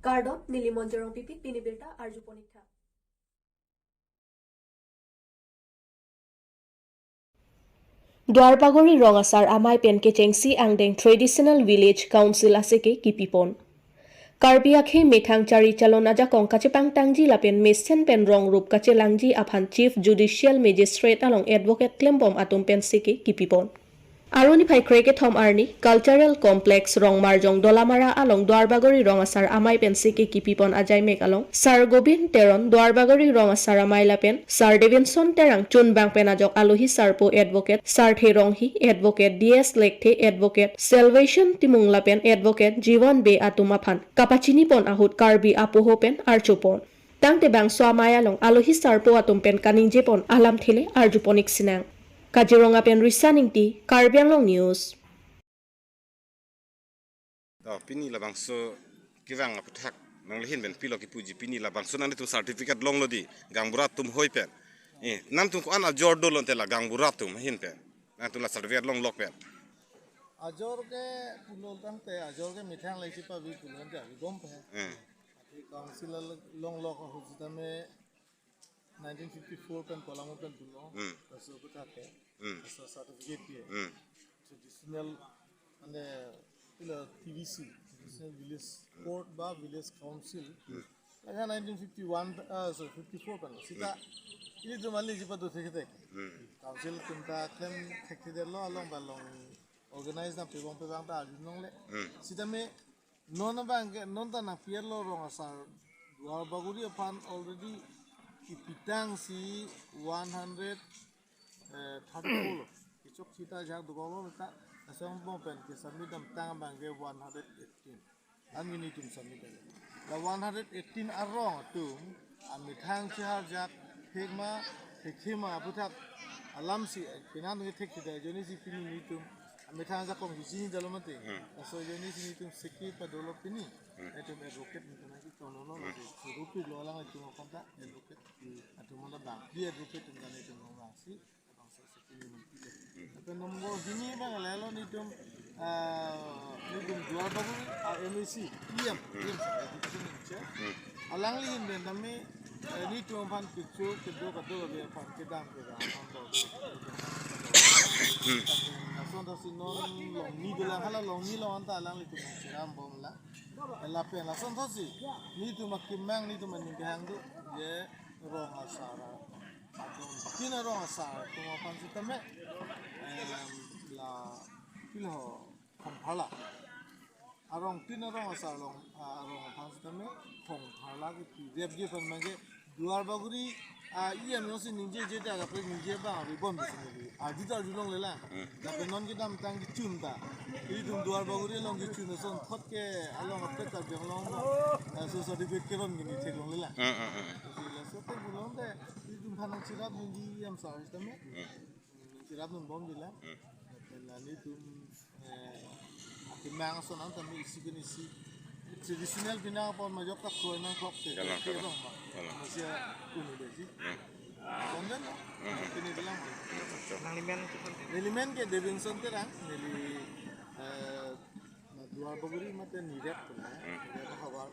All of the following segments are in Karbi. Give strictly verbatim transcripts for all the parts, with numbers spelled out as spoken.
Kardom, neli Monjorong Pipi, pini birta arjupon ik tha. Duarbagori Rong Asar Amei pen kechengsi angdeng Traditional Village Council aseke kipipon. Karbi akhei methang chari chalon ajakong kachepangtangji lapen mesen pen rong rup kachelangji aphan Chief Judicial Magistrate along advocate klembom atum pen seke kipipon. Arni phai krekethom arni Cultural Complex Rongmarjong Dolamara along Duarbagori Rong Asar Amei pen seke kipipon ajaimek along Sar Gobin Teron, Duarbagori Rong Asar Amei lapen Sar Davidson Terang, chunbang pen ajok alohi sarpo Advocate Sarthe Ronghi, Advocate D S Lekthe, Advocate Salvation Timung lapen Advocate Jiwon Bey atum aphan kapachinipon ahut Karbi apoho pen archupon. Tangte bangso amei along alohi sarpo atum pen kaningjepon alamthe le arjupon ik sinang. Kaziranga pen Risa Ingti, Karbi Anglong News. Oh, pini labangso kevang aputhak nangli ahin pen pilo kipuji, pini labangso nangtum certificate longlo di, gaonbura atum hoi pen. Eh, nangtum ko-an ajor dolo te la gaonbura atum ahin pen. Nangtum la certificate longlok pen. Ajor ke pulo tangte, ajor ke methang le chipavi pulo tangte avi gom pen. Eh. Council longlok ahut sitame nineteen fifty-four pen Kolamo pen pulo. Hmm. Laso aputhak ke. Hmm. Laso certificate ke. Hmm. Traditional, mane, pila T V C, Traditional Village Court ba Village Council. Hmm. Laga nineteen fifty-one, ah, sorry, fifty-four pen. Sita, hmm, ilitum ali jipa do thekthedet. Hmm. Council atum ta klem thekthedetlo along ba long organize nangpibom pibang ta arjulongle. Hmm. Sitame non abang ke, non ta nangpi-etlo Rong Asar Duarbagori aphan already kipitangsi one hundred thirty-four lo. Kechok sita jak dokoklo ta, lason angbong pen ke submit damtang abang ke one hundred eighteen. An ke nelitum submit dam. La one hundred eighteen arong atum amethang cheharjak thek ma, thekthe ma aputhak alamsi, eh, penang ke thekthedet ajoinesi pini nelitum amethang ajakong kechinidetlo mati. Hmm. Laso ajoinesi nelitum seke padolo pini. Hmm. Nelitum advocate nelitum nangketonglo, hmm, lasi surupiklo alanglitum aphan ta advocate. Hmm. Atum mona bang, di advocate atum ta nelitum longlangsi. Lapen nombor hini abang lelo nelitum, ah, nelitum Duarbagori, ah, M A C, E M, E M, Education Minister. Alangli ahin pen tame, eh, nelitum aphan kecho, kedo, kedo, kedo, aphan kedam, kedam, aphan do. Lason thasi non longni dolang, hala longni long anta alanglitum cherambomlang. Lapen lason thasi nelitum akemang, nelitum aning kehang do, je Rong Asar adon tin arong asar atum aphan sitame, em, la pilo ho, Khongpharla. Arong tin arong asar along, ah, arong aphan sitame Khongpharla kepirepji aphan mage Duarbagori, ah, E M jongsi ningjeje ta kaprek ningje abang aribom di sini. Arju ta arjulongle lang. Hmm. Lapen non kedamtang kechun ta. Ilitum Duarbagori along kechun asonthot ke along apet ta jong long. Eh, so certificate keron gini theklongle lang. Hmm, hmm, hmm. Laso te pulote ilitum aphan nangcherap nangji E M sar sitame. Hmm. Nangcherapdunbomji lang. Hmm. Lapen la nelitum, eh, akemang ason an tame isi pen isi. Traditional pinang apot majok ta kroi nangkloksi. Kalang, kalang. Kalang. Masih unu desi. Hmm. Konten lo. Hmm. Pini bilang. Hmm. Nangli men? Neli men ke Davidson Terang, neli, eh, Duarbagori mate nirep tu na. Hmm. Nirep havar.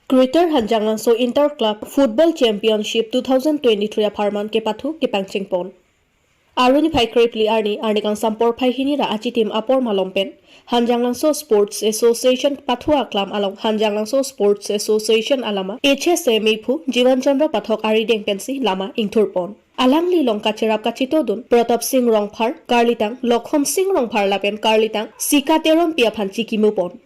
Greater Hanjanglangso Inter Club Football Championship two thousand twenty-three apharman kepathu kepangchengpon. Arni phai krephli arni, arni kangsam porphai hini ra achitim apor malom pen Hanjanglangso Sports Association pathu aklam along Hanjanglangso Sports Association alama H S A meiphu Jiwan Chandra Pathak arideng pensi lama ingthurpon. Alangli along kacherap kachetongdun Pratap Singh Rongphar, karlitang Lokhon Singh Rongphar lapen karlitang Sika Teronpi aphan chikimupon.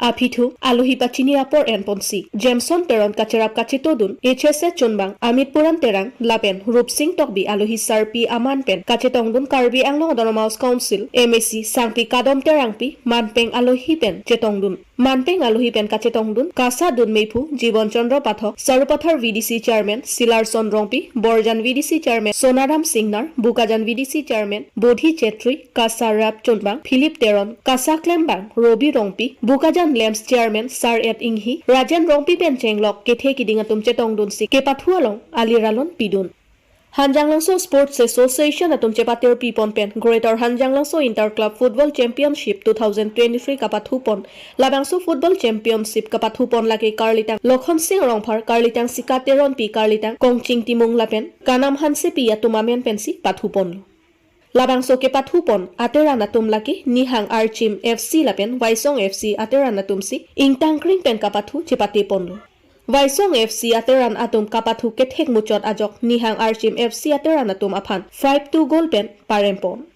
Aphi thu alohi pachini apor enponsi Jameson Teron kacherap kachetongdun, H S A chunbang Amit Puran Terang lapen Rupsing Tokbi alohi sarpi aman pen kachetongdun Karbi Anglong Autonomous Council M A C Sangpi Kadom Terangpi manpeng alohi pen chetongdun. Manpeng alohi pen kachetongdun kasadun meiphu Jiwan Chandra Pathak, Sarupathar V D C Chairman Silarson Rongpi, Borjan V D C Chairman Sonaram Singnar, Bokajan V D C Chairman Bodhi Chetri, Kasa rap chunbang Philip Teron, Kasa klembang Robi Rongpi, Bokajan Lamps Chairman Sar Et Inghi, Rajen Rongpi pen chenglok kethe kiding atum chetongdunsi kepathu along aliralon pidun. Hanjanglangso Sports Association atum chepatirpi pon pen Greater Hanjanglangso Inter Club Football Championship two thousand twenty-three kapathu pon. Labangso Football Championship kapathu pon lake Karlitang Lokhonsing Rongphar, Karlitang Sika Teronpi, Karlitang Kongching Timung lapen Kanam Hansepi atum amen pensi pathu ponlo. Labangso kepathu pon ateran atum lake Nihang Archim F C lapen Waisong F C ateran atumsi ingtangkring pen kapathu chepate ponlo. Waisong F C ateran atum kapathu kethek muchot ajok Nihang Archim F C ateran atum aphan five two goal pen parem pon.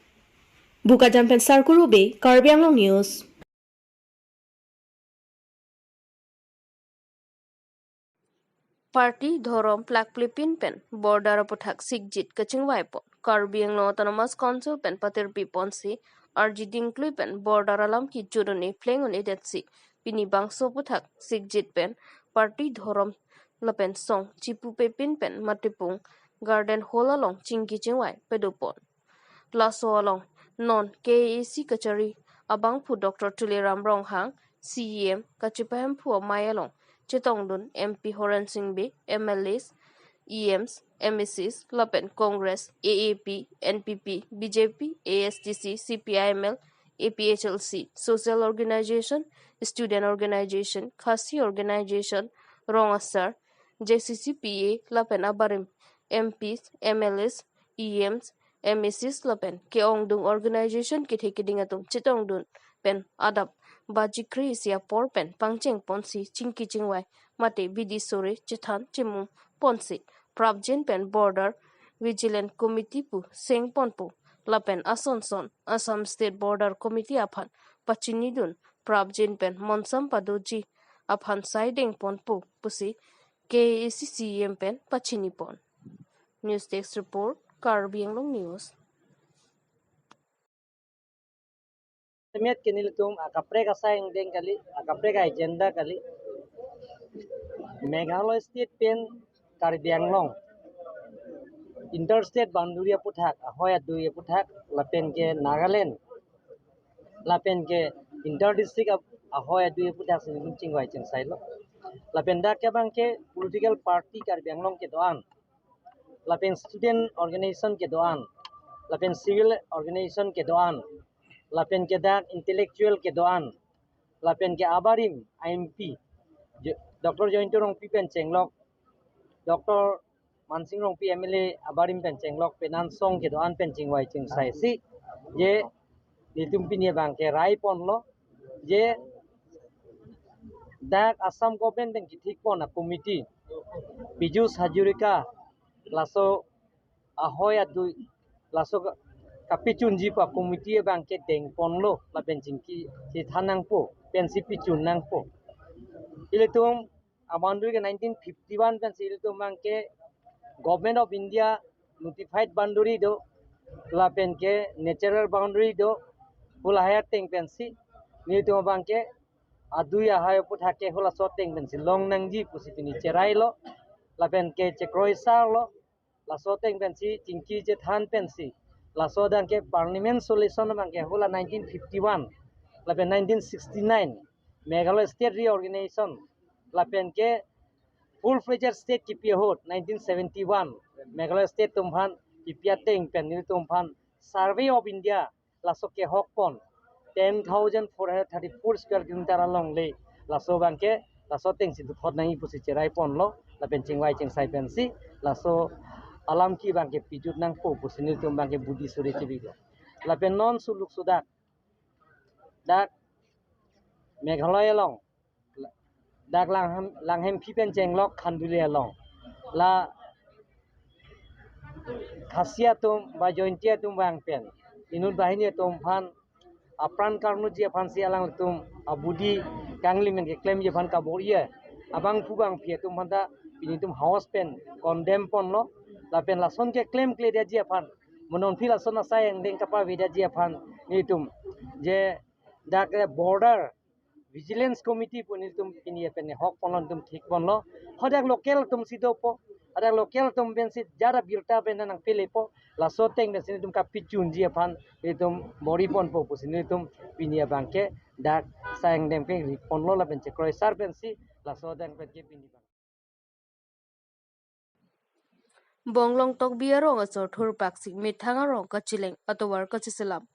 Bokajan pen Sarkuru Bey, Karbi Anglong News. Party dhorom plakplipin pen border aputhak sikjit kachingvai pon. Karbi Anglong Autonomous Council pen patirpi ponsi arji dingklui pen border alam kejut un-e pleng un-edetsi pini bangso aputhak sikjit pen party dhorom lapen song chipupepin pen Matipung Garden Hall along chingki chingvai pado pon. Laso along non K A A C kachari abangphu Doctor Tuliram Ronghang, C E M kachepahemphu amei along chetongdun M P Horen Sing Bey, M L As, E Ms, M A Cs lapen Congress, A A P, N P P, B J P, A S D C, C P I M L, A P H L C, social organization, student organization, Khasi organization, rong asar, J C C P A lapen abarim M Ps, M L As, E Ms, M A Cs lapen ke-ongdung organization kethe keding atum chetongdun pen adap baji kre-isi apor pen pangcheng ponsi chingki chingvai mate bidi sore chethan chimum ponsi prapjin pen Border Vigilant Committee pu seng ponpo lapen ason son Assam State Border Committee aphan pachinidun prapjin pen monsam padoji aphan saideng ponpo pusi K A A C C E M pen pachini pon. News Desk Report, Karbi Anglong News. Met ke nelitum akaprek asai angdeng kali, akaprek agenda kali. Meghalaya State pen Karbi Anglong interstate boundary aputhak, ahoi adui aputhak, lapen ke Nagaland, lapen ke inter district ap-, ahoi adui aputhak si nelitum chingvai chingsailo. Lapen dak ke abang ke political party Karbi Anglong kedo-an, lapen student organization kedo-an, lapen civil organization kedo-an, lapen ke dak intellectual kedo-an, lapen ke abarim M P Jo-, Doctor Jayanta Rongpi pen chenglok, Doctor Mansing Rongpi M L A abarim pen chenglok, penan song kedo-an pen chingvai chingsaisi je nelitum pini abang ke rai ponlo je dak Assam government pen kethik pon a committee, Piyush Hazarika, laso ahoi adui, laso ka-, kapechunji pa committee abang ke deng ponlo lapen chingki chethan nangpo, pensi pechun nangpo. Ilitum a boundary ke nineteen fifty-one pensi ilitum abang ke Government of India notified boundary do, lapen ke natural boundary do, hula hai ateng pensi nelitum abang ke adui ahoi aputhak ke hulaso ateng pensi long nangji pusi pini cherailo, lapen ke chekroisarlo, laso ateng pensi chingki chethan pensi, laso adang ke permanent solution abang ke hula nineteen fifty-one lapen nineteen sixty-nine Meghalaya State Reorganization, lapen ke full-fledged state kipi ahut nineteen seventy-one Meghalaya State atum aphan kipi ateng pen nelitum aphan Survey of India laso kehok pon ten thousand four hundred thirty-four square kilometer alongle, laso abang ke laso atengsi dothot nangji pusi cherai ponlo, lapen chingvai chingsai pensi laso alam ke abang ke pejut nangpo pusi nelitum abang ke bidi sore chebilo. Lapen non suluk sudak dak Meghalaya along, dak Langham-, Langhemphi pen chenglok Khanduli along, la Khasi atum ba Jaintia atum vang pen inut banghini atum aphan apran karnuji aphansi alangtum abidi kangli men keklemji aphan kabor-i abangphu bangphi atum aphanta pini itum house pen condemn ponlo, lapen lason keklemkledetji aphan, mo non aphi lason asai angdeng kapavedetji aphan nelitum je dak Border Vigilance Committee pu nelitum pini pen hok ponlo, nelitum thik ponlo. Hadak local atumsi dopo, hadak local atum pensi jara birta pen nangpelepo, laso ateng pensi nelitum kapechunji aphan nelitum bor-i ponpo pusi nelitum pini abang ke dak asai angdeng pen ri ponlo lapen chekroisar pensi laso ateng pen ke pini abang. Bonglong Tokbi arong asor thurpaksi methang arong kachileng atovar kachiselam.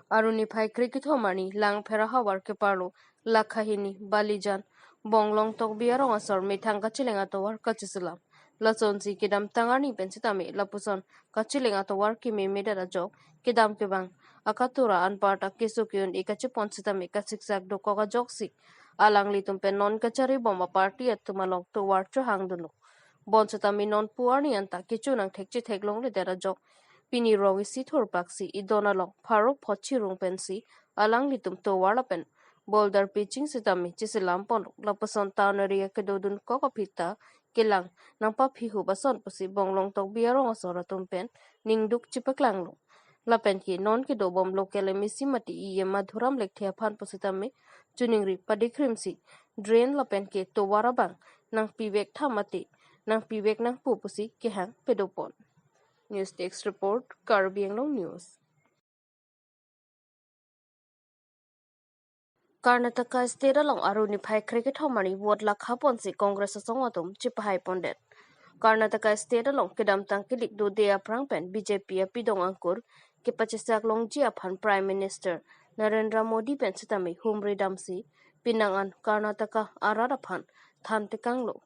Aruni phai kre kethom arni Langpher ahavar keparlo lakha hini Balijan Bonglong Tokbi arong asor methang kachileng atovar kachiselam. Lasonsi kedamtang arni pen sitame lapuson kachileng atovar kememedet ajok kedam kevang akatura anparta keso ke-un-e kachepon sitame kasiksak dokok ajoksi alanglitum pen non kacharibom aparty atum along tovar chohangdunlo. Bonsitame nonpu arni anta kecho nangthek chethek longledet ajok pini rong isi thurpaksi idon along pharo pho chirung pensi alanglitum tovar lapen boulder pitching sitame chiselamponlo. Lapuson town area kedodun kok aphi ta kelang nangpaphihup ason pusi Bonglong Tokbi arong asor atum pen ningduk chipaklanglo. Lapen ke non kedobom local M A C mate E M Madhuram Lekthe aphan pusitame choningri padikrimsi drain lapen ke tovar abang nangpivek tha mate nangpivek nangpo pusi kehang pedopon. News Desk Report, Karbi Anglong News. Karnataka State along aruni phai kre kethom arni vote lakha ponsi Congress asong atum chipahai pondet. Karnataka State along kedamtang kelik dode aphrang pen B J P apidong angkur kepachesak longji aphan Prime Minister Narendra Modi pen sitame humri damsi pinang an Karnataka arat aphan than tekanglo.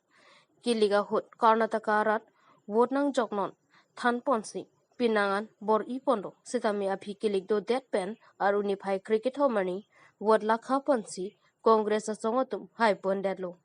Kelik ahut Karnataka arat vote nangjoknon than ponsi pinang an bor-i ponlo sitame aphi kelik dodet pen aruni phai kre kethom arni vote lakha ponsi Congress asong atum hai pondetlo.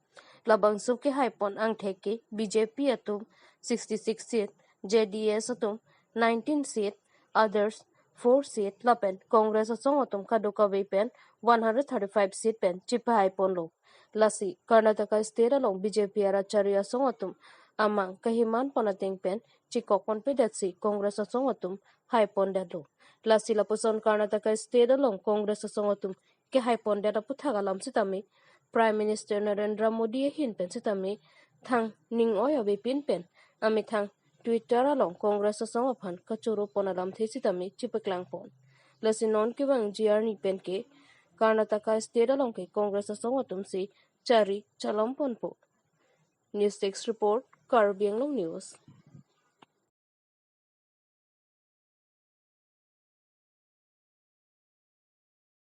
Labangso kehai pon angthek ke B J P atum sixty-six seat, J D S atum nineteen seat, others four seat lapen Congress asong atum kadokave pen one hundred thirty-five seat pen chipahai ponlo. Lasi Karnataka State along B J P arat chari asong atum amang kahiman pon ateng pen chikok ponpedetsi Congress asong atum hai pondetlo. Lasi lapuson Karnataka State along Congress asong atum kehai pondet aputhak alam sitame Prime Minister Narendra Modi ahin pen sitame thang ning oi avepin pen amethang Twitter along Congress asong aphan kachoro pon alamthe sitame chipaklang pon. Lasi non kevangji arni pen ke Karnataka State along ke Congress asong atum si chari chalom ponpo. News Desk Report, Karbi Anglong News.